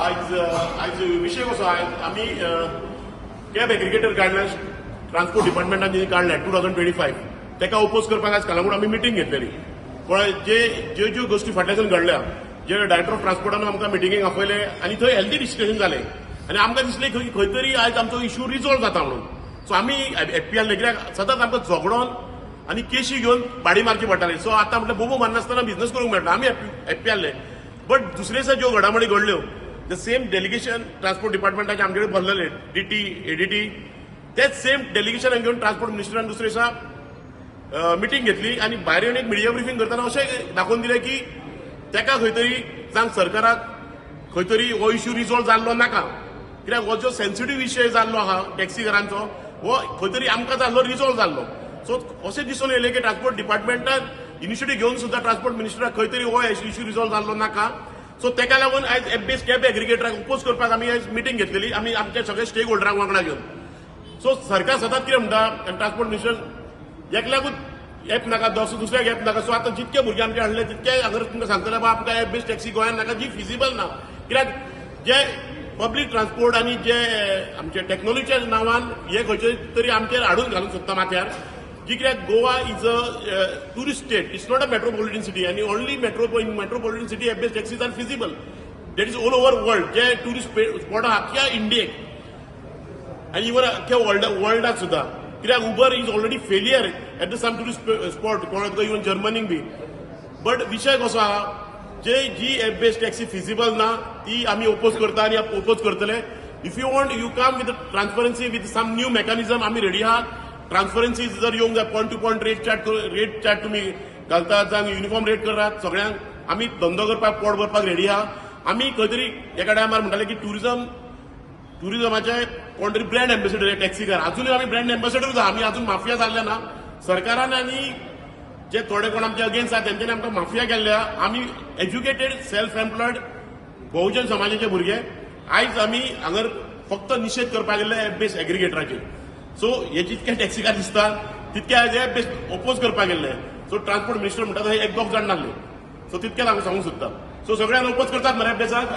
आयज आयज विशय कसो, आयज आमी कॅब एग्रिगेटर गायडलायन्स ट्रान्सपोर्ट डिपार्टमेंटान जे काडले 2025, ताका ओपोज करपाक आयज कलंगूट आमी मिटींग घेतलेली. पळय, जे ज्यो ज्यो गोश्टी फाटल्यान घडल्या, जे डायरेक्टर ऑफ ट्रान्सपोर्टान आमकां मिटिंगेक आपयले आनी थंय हेल्दी डिस्कशन जालें आनी आमकां दिसलें खंय खंय तरी आयज आमचो इशू रिजॉल्व जाता म्हणून. सो आमी हॅप्पी आसले, कित्याक सदांच आमकां झगडोन आनी केशी घेवन बाडी मारची पडटाली. सो आतां म्हटल्यार बोबो मारनासतना बिझनस करूंक मेळटा. आमी हॅप्पी आसले, बट दुसरे दिसा ज्यो घडामोडी घडल्यो, the same delegation transport डिपार्टमेंटाचे आमचे कडेन बसलेले, डीटी, एडीटी, तेच सेम डेलिगेशन घेवन ट्रान्सपोर्ट मिनिस्टरान दुसरे दिसा मिटींग घेतली आनी भायर येवन एक मिडिया ब्रिफींग करतना अशें दाखोवन दिलें की तेका खंय तरी जावं सरकाराक खंय तरी हो इश्यू रिजॉल्व जाल्लो नाका, कित्याक हो जो सेन्सिटीव विशय जाल्लो आहा टॅक्सीकारांचो, हो खंय तरी आमकां जाल्लो रिजॉल्व जाल्लो. सो अशें दिसून येयलें की ट्रान्सपोर्ट डिपार्टमेंटान इनिशिएटीव घेवन सुद्दां ट्रान्सपोर्ट मिनिस्टराक खंय तरी हो इश्यू रिजॉल्व जाल्लो नाका. सो तेका लागून आयज एप बेस कॅब एग्रिगेटराक ओपोज करपाक आमी आयज मिटींग घेतलेली, आमी आमच्या सगळे स्टेक होल्डरांक वांगडा घेवन. सो सरकार सदांच कितें म्हणटा आनी ट्रान्सपोर्ट मिनिस्टर एकल्याकूच एप नाका, दुसऱ्याक एप नाका. सो आतां जितके भुरगे आमचे हाडले तितके हांगा तुमकां सांगतले, बाबा, आमकां एप बेस टॅक्सी गोंयांत नाका, जी फिजिबल ना, कित्याक जे पब्लीक ट्रान्सपोर्ट आनी जे आमचे टॅक्नोलॉजीच्या नांवान हे खंयचे तरी आमचेर हाडून घालूंक सोदता माथ्यार, जी कित्याक Goa is a tourist state, it's not a metropolitan city आनी only metropolitan city app based taxis are feasible. That is all over world. J tourist spot आहा अख्ख्या इंडियेक आनी इवन अख्ख्या वर्ल्डाक सुद्दां, कित्याक Uber is already failure at the some tourist spot, कोण तुका even जर्मनीक B. But विशय कसो आहा, जे जी एप बेस्ड टॅक्सी फिजिबल ना, ती आमी ओपोज करता आनी ओपोज करतले. If you want, you come with transparency, with some new mechanism, आमी रेडी आहा. ट्रान्सपरन्सी जर येवंक जाय, point to point rate chart तुमी घालतात जावं युनिफॉर्म रेट करात सगळ्यांक, आमी धंदो करपाक, पोट भरपाक रेडी आहा. आमी खंय तरी एका टायमार म्हणटाले की टुरिझमाचे कोण तरी ब्रँड एम्बेसिडर टॅक्सीकार, अजूनय आमी ब्रँड एम्बेसिडरूच आहा. आमी अजून माफिया जाल्ले ना. सरकारान आनी जे थोडे कोण आमचे अगेन्स्ट आहा तेंच्यांनी आमकां माफिया केल्ले आहा. आमी एज्युकेटेड, सेल्फ एम्प्लॉयड बहुजन समाजाचे भुरगे. आयज आमी हांगर फक्त निशेध करपाक गेल्ले एप बेस एग्रिगेटराचेर. सो हे जितके टॅक्सीकार दिसता तितके आयज एप बेस ओपोज करपाक गेल्ले. सो ट्रान्सपोर्ट मिनिस्टर म्हणटा तशें एक दोग जाण नासले. सो तितकेच हांव सांगूंक सोदता. सो सगळ्यांक ओपोज करतात मरे एप बेसाक?